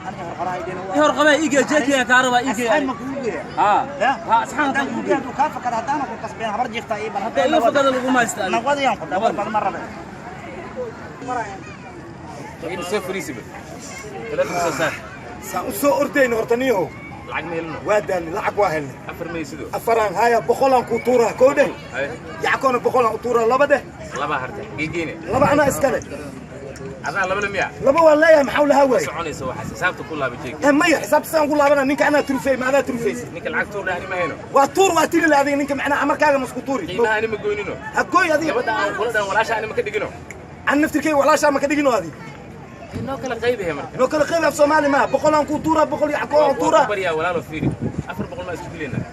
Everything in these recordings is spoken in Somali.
I hor qabaa, iigee jeekeyga kaa rabaa, iigee. Asxaan ma kugu geeya? Haa. Ya. Haa, asxaan haddaan kugu kugu geeya. geeyo, kaa fakada haddaana ku kasbeen habar jiifta ii bal. Hadda iga fakada laguma haysta adiga. Naqwadiyaan ku dhabar badan ma rabe. In soo fariisiba, telefonka soo saar. Saan u soo ordayna horta, niyahow. Lacag ma helino. Waa daalni, lacag waa helnay. Afar maysido. Afaraan haya, 100-aan kuu tuuraa, koo dheh. Haye. Yackoona 100-aan u tuuraa, laba dheh. Laba hartay, geegeene. Laba anaa iskale. Adaa labana miya? Laba waan leeyahay, maxaa lahaa waay? Soconaysa waxaas, xisaabta ku laaba jeeg. Eh, maya, xisaabta saan ku laabana? Ninka anaa turufay, ma adaa turufaysa? Ninka lacag tuur dhahni ma hayno. Waa tuur, waa tiri la adiga ninka, macnaha amarkaaga masku tuuri. Qiimaha ani ma goynino. Ha gooy adiga. Gabadha aan kula dhan walaasha ani ma ka dhigino. An naftirkayga walaashaa ma ka dhigino adiga. Inoo kala qaybahe marka. Noo kala qayb af Soomaali maaha. 100-aan kuu tuuraa, 100 yackoon Waa tuuraa. ku baryaa walaalo, fiiri, 400 ma isku dilaynaa?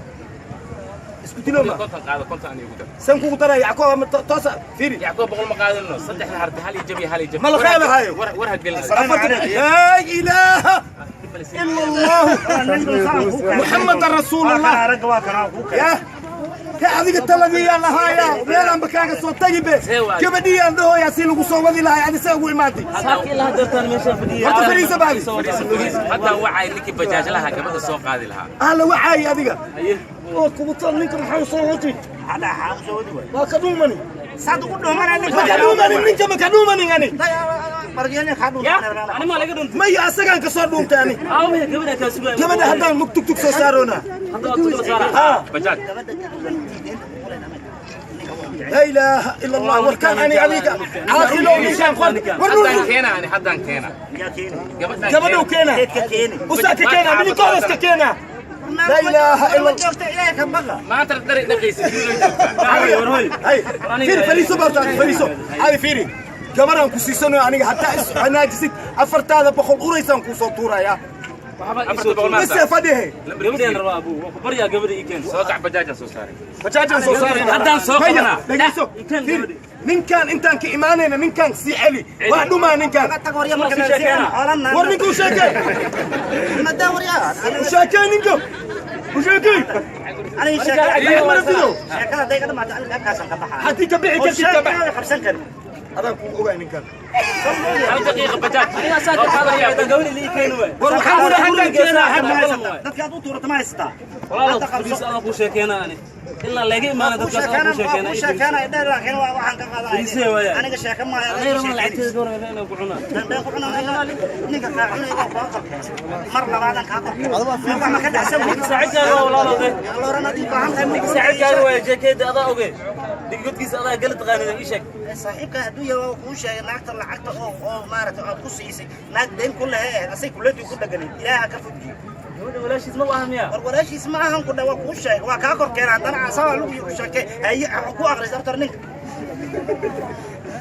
Isku dilo ma. 50 qaado, 50 ani igu dar. San kugu daraa yackoo toosa, fiiri. Yacqoob 100 ma qaadano, saddexda hartay hal iyo jab iyo hal iyo jab. Ma la qaybahayo. War ha gelin. Afartan, laa ilaaha ila Allahu Muxamadan rasuulullah. Ragga waa kanaa kuu keenay. Ya ka adiga taladiiyaan lahaaya, meelaan ba kaaga soo tagi be. See waay. Gabadhiyaan dhahoyaa si lagu soo wadi lahay, adi see ugu imaatay? Saaka ilaa hadeertaan meeshaan fadhiya. Horta fadhiisa baadi. Fariis, fariis. Haddaan wacay ninkii bajaajlaha gabadha soo qaadi lahaa. Alla wacaay adiga. Haye. Oo kubuta ninka maxaa soo wati? Hadda xaa u soo wadi waay? Waa ka dhuumani. Saad ugu dhoomanaa ninka? Ma ka dhuumani ninka, ma ka dhuumanin ani. Margeena kaa Ya. dhuumanaa. Ani maa laga dhuntay? Maya, asagaan ka soo dhuuntay ani. Aawaya gabadha kaa sugaya? Gabadha haddaan mug tugtug soo saaroonaa. Hadda waa tugla saaraa. Haa. Bajaaj. Laa ilaaha ila Allah, warkaan ani adiga caaqilow ninkaan qor war. Haddaan Nuur. keena ani, haddaan keena. Yaa keeni? Gabadhaan. Gabadhow keena. Geedka keeni. Usaa ka keena, mininkoodaska keena. Laa ilaaha ila Allah. Joogta, ilaahay ka baqa. Maanta dhari dhaqaysa, guriga joogtaa. War hoy, war hoy. Hay, fiiri, fariiso barta, fariiso hadi, fiiri, gabaraan ku siisanayo aniga, haddaa is wanaajisid afartaada 100 uraysaan kuu soo tuurayaa. Waxba ii Afarta soo boqol tuur. Bise fadhihe. Gabadhaan rabaa abuu, waa ku baryaa, gabadha ii keen. Soo kac, bajaajaan soo saaray. Bajaajaan soo saarayna. Haddaan soo Maya, qabanaa. dhegeyso. Ikan. Fiiri, Gabadhi. Ninkaan intaan ka imaanayna ninkaan sii celi, waa dhumaa ninkaan. Tag warya marka. Soo sheekeena. Xoolan. War ninka u sheekey. Madaa warya. U sheekey ninka, u sheekey. Aniga sheekada. Adiga ma rabtido. Sheekada hadday ka dhamaato, aniga halkaasaan ka baxaa. Haddii ka bixi kartid, ka bax. Sheekada qabsan karin. Adaan kugu ogaay ninkaan. Hal daqiiqa, bajaaj. Aniga saa ka qaadaya haddaan gabadha ii keeni waay. War waxaan ku dhahay haddaan keenaa hadda. Dadka aad u tuurata ma haysataa? Walaalow, Hadda qabso. fadhiiso, adaan kuu sheekeena ani. Ilaa laga imaana dadkaas adaan kuu sheekeena. Ku sheekeena dheer, laakiin waa waxaan ka qaadanaya. Fadhiisee waaya. Aniga sheeka maayo. Aniga rabaa lacagteeda ka warrama inaan ku cunaa. Been ku cunaa ninka kaa cunay, waa kaa qorkeen, mar labaadaan kaa qorkeen, wax ma ka dhacsan. Ninka saaxiibkaaga waa, walaalow de. Looran adii baahan tahay. Ninka saaxiibkaaga waaya, jeekeeda adaa oge. Ninka godkiisa adaa gala taqaanida, ii sheeg. Saaxiibka hadduu yahay, waa kuu sheegay naagta lacagta oo maaragtay aad ku siisay, naag dayn ku lehe ahayd, asay kuladii ku dheganayd, ilaaha ka fujiyo. Gabadha walaashiis ma aha miya? War walaashiis ma ahan ku dha, waa kuu sheegay, waa kaa kor keenay, haddana asagaa lagu u sheekay haye ku aqrisa horta ninka.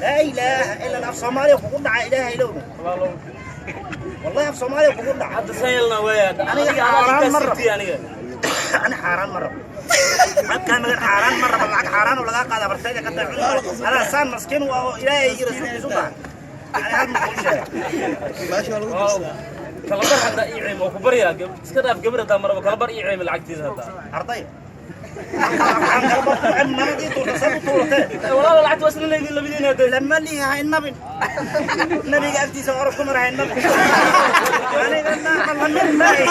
Laa ilaaha ila af Soomaaliya kugu dhaca, ilaaha ilowga. Walaalow. Wallahi af Soomaaliya kugu dhaca. Hadda saan yeelnaa waaya. Aniga Aniga adaa xaaraan intaas ma rabo. siibtay aniga. Ani xaaraan ma rabo, halkaa magan xaaraan ma rabo, lacag xaaraan oo lagaa qaada bartayda ka tahay cuni, adaa saan maskiin waa oo ilaahay iyo rasuulkiisu baahan. Ani hal ma kuu sheegay. Kala bar haddaa ii ceym oo ku baryaa, iska dhaaf gabar haddaa marabo, kala bar ii ceym lacagteeda haddaa. Arday waxaan kala bar ku cem manadii tuurta sad u tuurtee. Walaalo, lacagta waa isla leediin labadiina hadee. Lama lihi nabin, nabiga agtiisa orod ku marahay nabin, aniga lamid maahi.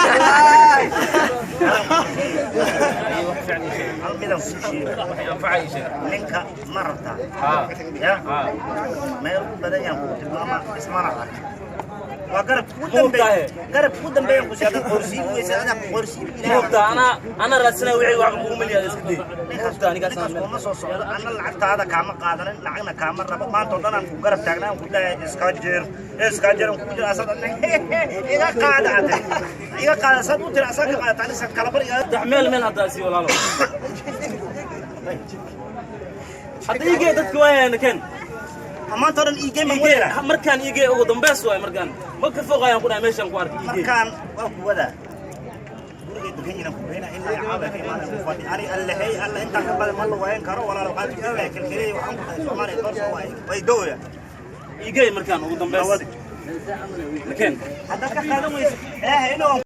Hal midan kuu sheega. Waxay anfacay ii sheeg. Ninka ma rabtaa? Haa. Ya. Haa. Meel u badan yaan kugu tilmaama, ismana arag, waa garab ku Moogtahay. dambeey, garab ku dambeeyaan ku siiyay, qorsiin weysa adaa ku qorsiin. Moogtaa, anaa raadsanaa wixii waxba kugu meliyaa, iska day. Moogtaa anigaas. Ninkaas kuma soo socdo, anna lacagtaada kaama qaadanin, lacagna kaama rabo. Maanta oo dhan aan ku garab taagnaa, aan ku leeyahay iska jir, iska jir, aan kugu jira, asad iga qaada, ate iga qaada, sad u tiri asad ka qaadata, anisa kala bar iga. Saddex meel meel haddaa sii, walaalo. Hadda iigee dadka waayaan ken. Maanta oo dhan iigey ma iigee wadira. Markaan iigee, ugu dambeys waay, markaan ma ka foqayaan ku dhahay meeshaan ku arkay iigee. Markaan waa ku wadaa guriga degan yihiin, ku beena ilaa caawa ka imaanay ku fadhi. Ani allahey alla intaan ka badan ma lugayn karo, walaalo, waxaan ku leeyahay kelkeley, waxaan ku dhahay Soomaaliya doorso waay way dooya. Iigee markaan ugu dambeys ken. Haddaad ka qaadan weyso ilaahay inuu